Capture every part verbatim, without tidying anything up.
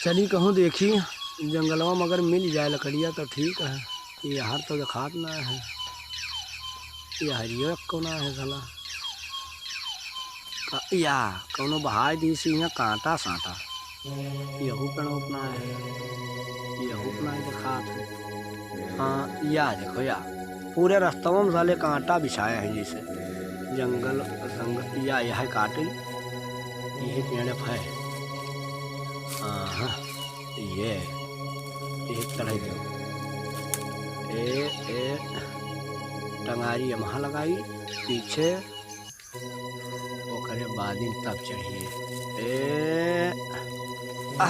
चली कहूँ देखी, जंगलवा में अगर मिल जाए लकड़िया तो ठीक है। यहाँ तो देखात ना है, ये हरियो को ना है साला। का-, या कौनो बहाय दी सी यहाँ कांटा सांटा। यहू पेड़ों अपना है, यहू अपना है देखात है। हाँ, या देखो या, पूरे रस्तवा में साले कांटा बिछाए हैं जैसे जंगल, जंगल, या यह काटे, यही पेड़ है। हाँ, हाँ, ये, ये चढ़ाई दो। ए, ए, टंगारी यमहा लगाई, पीछे ओकरे बाद ही तब चढ़िए। ए, आ।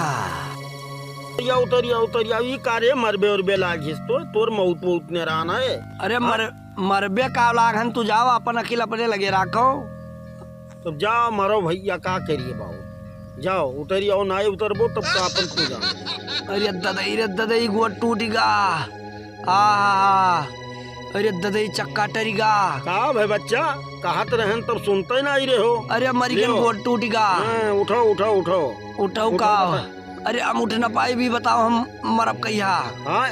उतरिया, उतरिया, उतरिया, ई का रे मरबे उरबे लागिस तो, तोर मौत मौत ने रहना है। अरे हाँ? मर-, मरबे का लाग हन, तू जाओ अपन अकिल अपने लगे राखो। तब जाओ मरो भैया, का करिए बाबू, जाओ उतरिया, ना उतरबो तब तो अपन तू जाओ। अरे ददई रे ददई, गोड़ टूट गा। आहा, अरे ददई चक्का टरिगा। का भे बच्चा, कहत रहन तब सुनते ना आई रहे हो। अरे मरिगन लियो। गोड़ टूटिगा। हाँ, उठो, उठो, उठो। उठो उठो का? बता। अरे हम उठ न पाई, भी बताओ हम मरब कहिया। हाँ?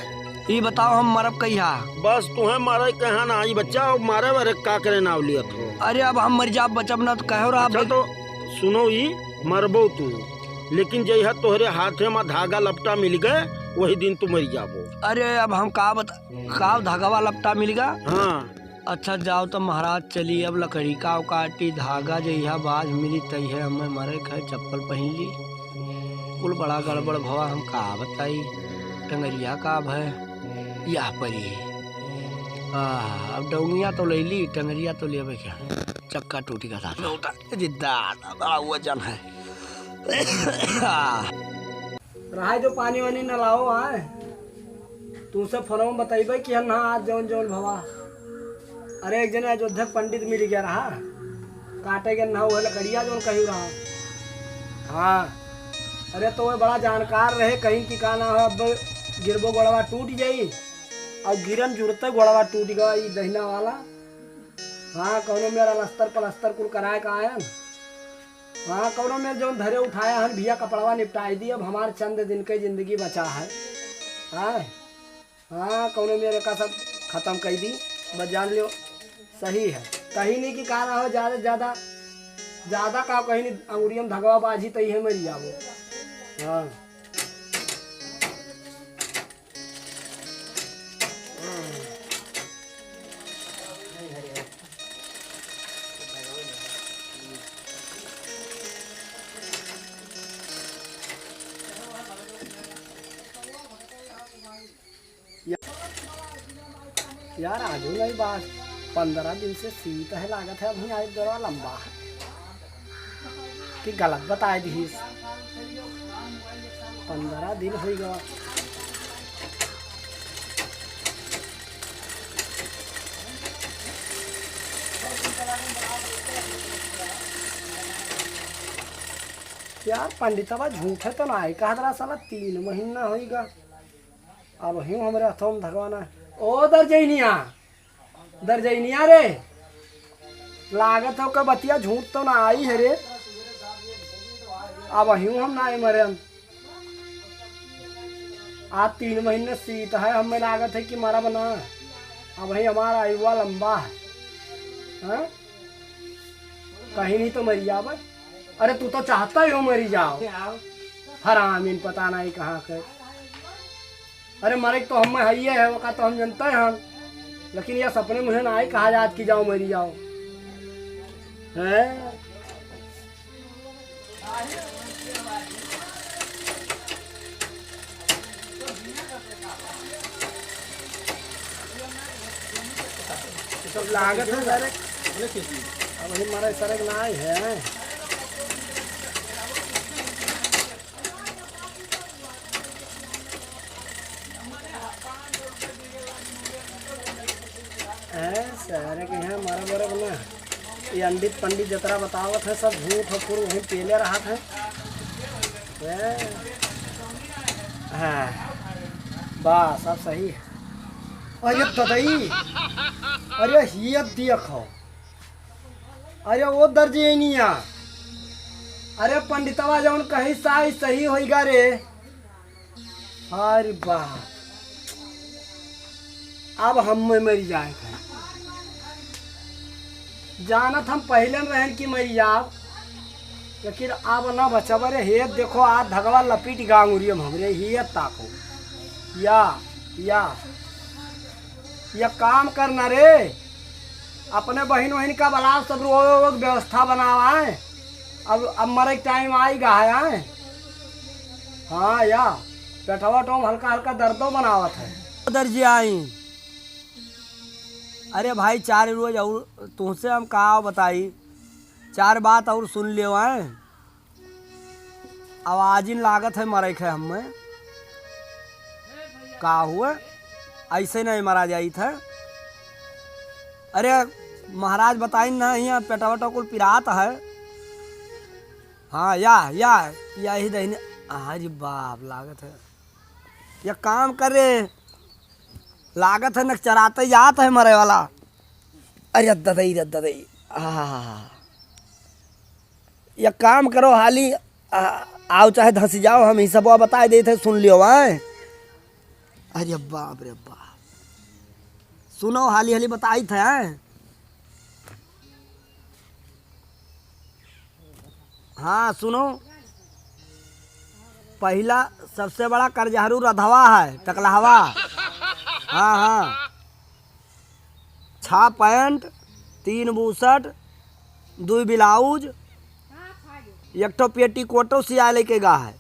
ई बताओ हम मरब कहिया। बस तुम्हें मारे कहा ना आई बच्चा, अब मारे वारे का करे नाव लियत हो। अरे अब हम मर जाब बचब ना तो कहो रहा अच्छा बच- तो सुनो ई, मरबो तू, लेकिन जइहा तोहरे हाथे में धागा लपटा मिल गए, वही दिन तू मर जाबो। अरे अब हम का बता, का धागवा लपटा मिल गा? हाँ। अच्छा जाओ तो महाराज चली, अब लकड़ी का काटी, धागा जइहा बाज मिली तइहे हमें मरे खाए चप्पल पहिन ली। कुल बड़ा गड़बड़ भवा, हम का बताई, टंगरिया का भय, यह परी। आ, अब डौंगिया तो ले ली, टंगरिया तो लेबे क्या, चक्का टूटी का साथ। अरे दादा, बड़ा वजन है। रहाई दो, पानी वानी न लाओ आए। तुमसे फोनवा में बतइबे कि हम ना आज जौन जौन भवा। अरे एक जने अयोध्या के पंडित मिल गया रहा, काटे के ना हुआ लकड़िया जौन कही रहा। हाँ, अरे तो वह बड़ा जानकार रहे, कहीं कि का ना हो, अब गिरबो गोड़वा टूट जाई, और गिरन जुड़ते गोड़वा टूट गवा ई दहिना वाला। हाँ, कौनो मेरा लस्तर पलस्तर कुल कराए का आयन। हाँ, कौनो में जौन धरे उठाया हन, भैया कपड़वा निपटाई दी, अब हमार चंद दिन के जिंदगी बचा है। हाँ, हाँ, कौनो में एका सब खत्म कर दी, बस जान लियो, सही है। कहीं नहीं कि का ना हो, ज्यादा से ज्यादा, ज्यादा का कहीं नहीं, अंगुरिया में धगवा बाजी तो इहे मरी जाबो। हाँ। यार, आजू नहीं बात, पन्द्रह दिन से सीत है, लागत है अभी आए दौरा लंबा है। कि गलत बताए दिहिस। पन्द्रह दिन होइ गवा। यार, पंडितवा झूठे तो नाहीं कहत रहा, साला तीन महीना होइ गा। अब हियूँ हमरे हथवा में धरवाना। ओ दरजैनिया, दरजैनिया रे, लागत हो के बतिया झूठ तो ना आई है रे। अब हियूँ हम ना मरे। आज तीन महीने सीत है, हमें लागत है कि मरब ना। अब ही हमारा आयुआ लंबा है। हाँ? कहीं नहीं तो मरी जावे। अरे तू तो चाहता ही हो मरी जाओ। हरामीन पता नहीं कहाँ के। अरे मरे तो हम में हइये है, ओका तो हम जनते हैं, लेकिन यह सपने मुझे ना आई कहा जात कि जाओ मरी जाओ। हैं? सब लागत है सारे। अब हमारा सारे के ना आए हैं। हैं, सारे के यहाँ मारा बरब ना। ये अंडित पंडित जतरा बतावत है, सब झूठ और पूर्व वहीं पेले रहत है। हैं? हाँ, बस अब सही है। अरे ददई, अरे हियत दियक हो। अरे ओ दर्जियनिया, अरे पंडितवा जौन कही साई सही होइगा रे। अरे बाप, अब हम मरि जाए थे। जानत हम पहिले न रहन कि मरि जाब, लेकिन अब न बचब रे। हे देखो, आज धगवा लपीट गांगुरियम हमरे, हे ताको। या, या, या काम करना रे, अपने बहिन वहिन का बलाव, सब रोवे वोवे के व्यवस्था बनावा है। अब, अब मरे के टाइम आई गा है। हाँ या, पेटवा टोम हल्का हल्का दर्दो बनावत है। दर्जी आई। अरे भाई, चार रोज और तुमसे हम का बताई, चार बात और सुन लेव आए। आवाजिन लागत है मरे खे हमें। का हुए, ऐसे नहीं मरा जाइत है। अरे महाराज बताइन ना, यहाँ पेटवा वेटवा कुल पिरात है। हाँ या, या, यही दहिने। अरे बाप, लागत है। या काम करे, लागत है न चराते जात है मरे वाला। अरे ददई, रे ददई, आहा। या काम करो हाली, आ, आओ चाहे धंसी जाओ, हम हिसबवा बताइ देइत है, सुन लियो आए। अरे बाप रे बाप, सुनो हाली हाली बताइत है। हाँ सुनो, पहिला सबसे बड़ा कर्जहरू रधवा है, टकलहवा। हाँ, हाँ। छह पैंट, तीन बुसट, दुई ब्लाउज, एक ठो पेटीकोटो सियाए लेके गा है।